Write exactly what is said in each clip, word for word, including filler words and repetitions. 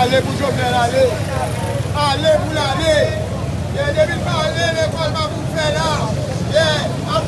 Ale pou Jovenel, ale! Ale pou l ale! Ye, depi l pa ale, lekòl pa pou fè la. Yeah.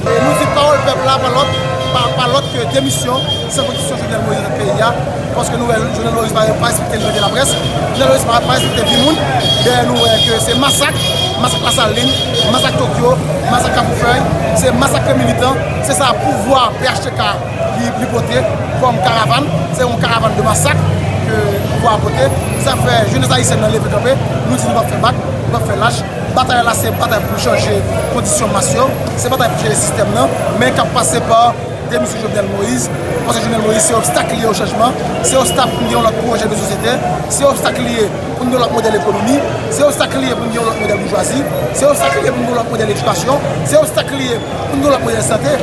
E nou di pawòl pèp la pa lòt, pa, pa lòt ke demisyon, san kondisyon Jovenel Moïse nan peyi a. Paske nou wè Jovenel Moïse pa, pa respekte libète laprès, Jovenel Moïse pa, pa respekte vi moun. Dèyè nou wè ke se masak, masak Lasalin, masak Tokyo, masak Kafoufèy, se masak militan, se sa pouvwa P H T K li, li pote kòm karavàn. Se yon karavàn de masak ke pouvwa a pote. Sa fè jenès ayisyèn nan leve kanpe. Nou di nou p ap fè bak, nou p ap fè lach. Batay la se batay pou chanje kondisyon mas yo, se batay pou chanje sistèm nan, men k ap pase pa demisyon Jovenel Moïse, paske Jovenel Moïse se obstak li ye o chanjman, se obstak pou n gen yon lòt pwojè de sosyete, se obstak li ye pou n gen yon lòt modèl ekonomi, se obstak li ye pou n gen yon lòt modèl boujwazi, se obstak li ye pou n gen yon lòt modèl edikasyon, se obstak li ye pou n gen yon lòt modèl sante.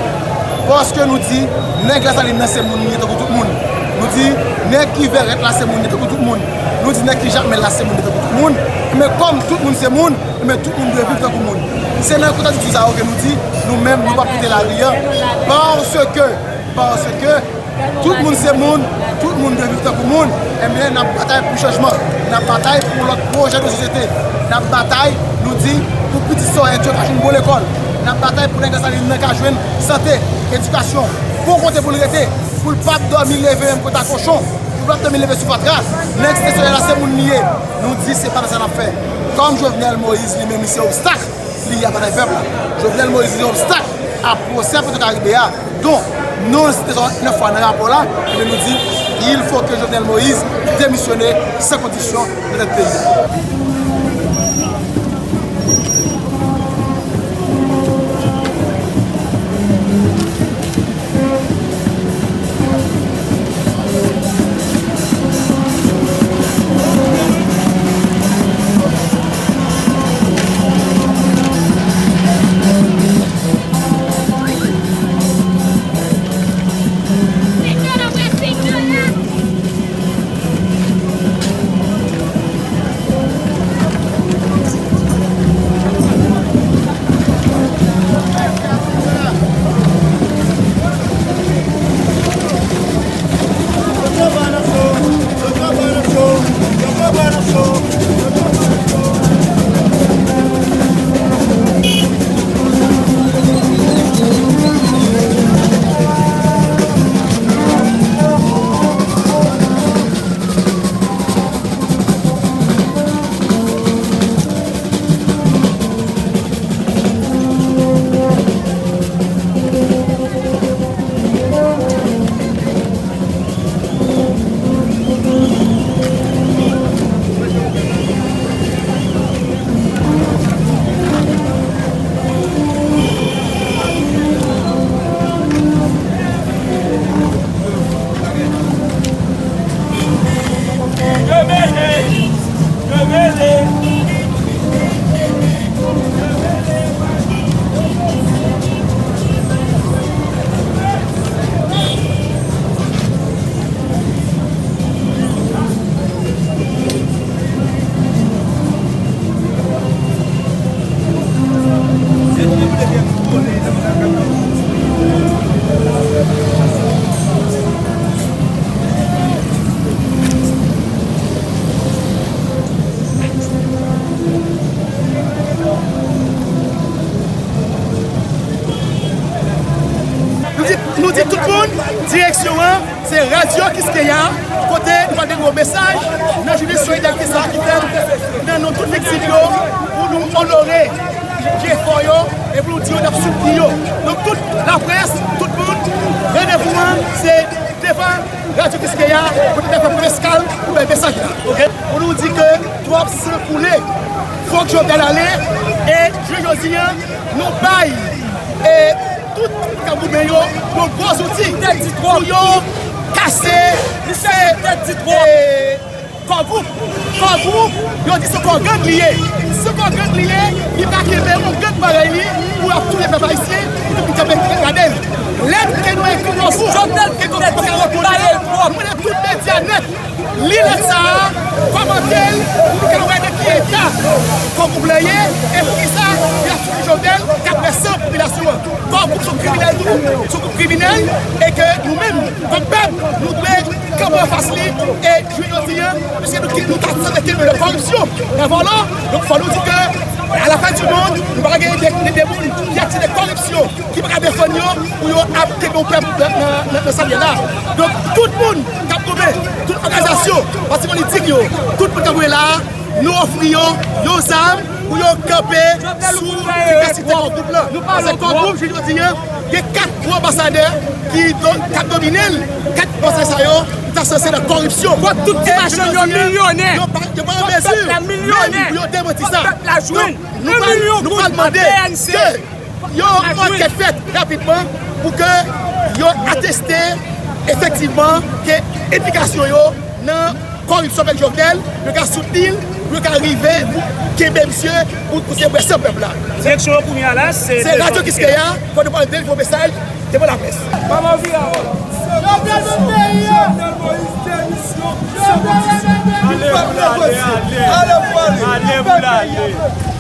Paske nou di, nèg Lasalin nan se moun li ye tankou tout moun. Nou di, nèg ki vèrèt la se moun li ye tankou tout moun. Nou di, nèg ki jakmèl la se moun li ye tankou tout moun. Men kòm tout moun se moun, men tout moun dwe viv tankou moun. Se nan kontradiksyon sa yo ke nou di, nou menm, nou p ap kite lari a, paske, paske tout moun se moun, tout moun dwe viv tankou moun. Ebyen, n ap batay pou chanjman, n ap batay pou yon lòt pwojè de sosyete, n ap batay, nou di, pou pitit Sorèl yo ka jwenn bon lekòl, n ap batay pou nèg Lasalin nan ka jwenn sante, edikasyon, bon kote pou l rete, pou l p ap dòmi leve menm kanta kochon, pou l p ap dòmi leve sou fatra. Nèg Site Solèy la se moun li ye. Nou di se pa sa n ap fè. Kòm Jovenel Moïse li menm li se obstak li ye a batay pèp la. Jovenel Moïse li se obstak a pwosè Petwokaribe a. Donk, nou site sa nèf fwa nan rapò la, ebyen nou di, il faut que Jovenel Moïse démissionne sans condition nan tèt peyi a. Direksyon an, se Radyo Kiskeya, kote nou pral delivre yon mesaj nan jounen solidarite sa a ki fèt nan non tout viktim yo, pou nou onore jefò yo e pou nou di yo n ap soutni yo. Donk, tout laprès, tout moun, randevou an se devan Radyo Kiskeya, kote n ap fè premye eskal pou bay mesaj la, oke? Pou nou di ke twòp san koule, fòk Jovenel ale, e jounen jodi a, nou bay, e, tout Kap goumen yo, yon gwo zouti pou yo kase, se, e, Core Group. Core Group, yo di se kò gang li ye. Se kò gang li ye, li pa kenbe yon gang parèy li pou ap touye pèp ayisyen, pou tout moun kanpe gade l. Lèt ke nou ekri Core Group, ke Core Group pa ka reponn yo, nou mande tout medya nèt li lèt sa a, kòmante l, pou nou ka wè nan ki eta Core Group lan ye, e poukisa y ap soutni Jovenel k ap wè san popilasyon an. Core Group se yon kriminèl tou, se yon gwoup kriminèl, e ke nou menm, kòm pèp, nou dwe kanpe anfas li, e jounen jodi a, piske nou, nou ta sanse kenbe lè koripsyon nan vòlò, donk fò nou di ke, à la fin du monde, nou pa ka gen de, de, de moun ki aktive koripsyon, ki pa ka defann yo, pou yo ap kenbe yon pèp nan, nan, nan, nan sa l ye la. Donk, tout moun k ap goumen, tout òganizasyon, pati politik yo, tout moun k ap goumen la a, nou ofri yo yon zam pou yo kanpe sou vivasite Core Group lan. Paske Core Group, jounen jodi a, gen kat gwo anbasadè ki do-, k ap domine l. Kat anbasadè sa yo, yo ta sanse nan koripsyon. Fòk tout ti machann yo milyonè. Yo pa, yo pa an mezi menm pou yo demanti sa. Donk, nou pral, nou pral mande ke yon ankèt fèt rapidman pou ke yo ateste efektivman ke enplikasyon yo nan koripsyon avèk Jovenel, yo ka soutni l, pou yo ka rive pou kenbe misye, pou, pou se bwè san pèp la. Direksyon an kounye a la, se Radyo Kiskeya, kote nou pral delivre mesaj devan laprès. Jovenel nan peyi a! Jovenel Moïse demisyon! Jovenel nan peyi a! Ale pou l ale, ale. Ale pou l ale.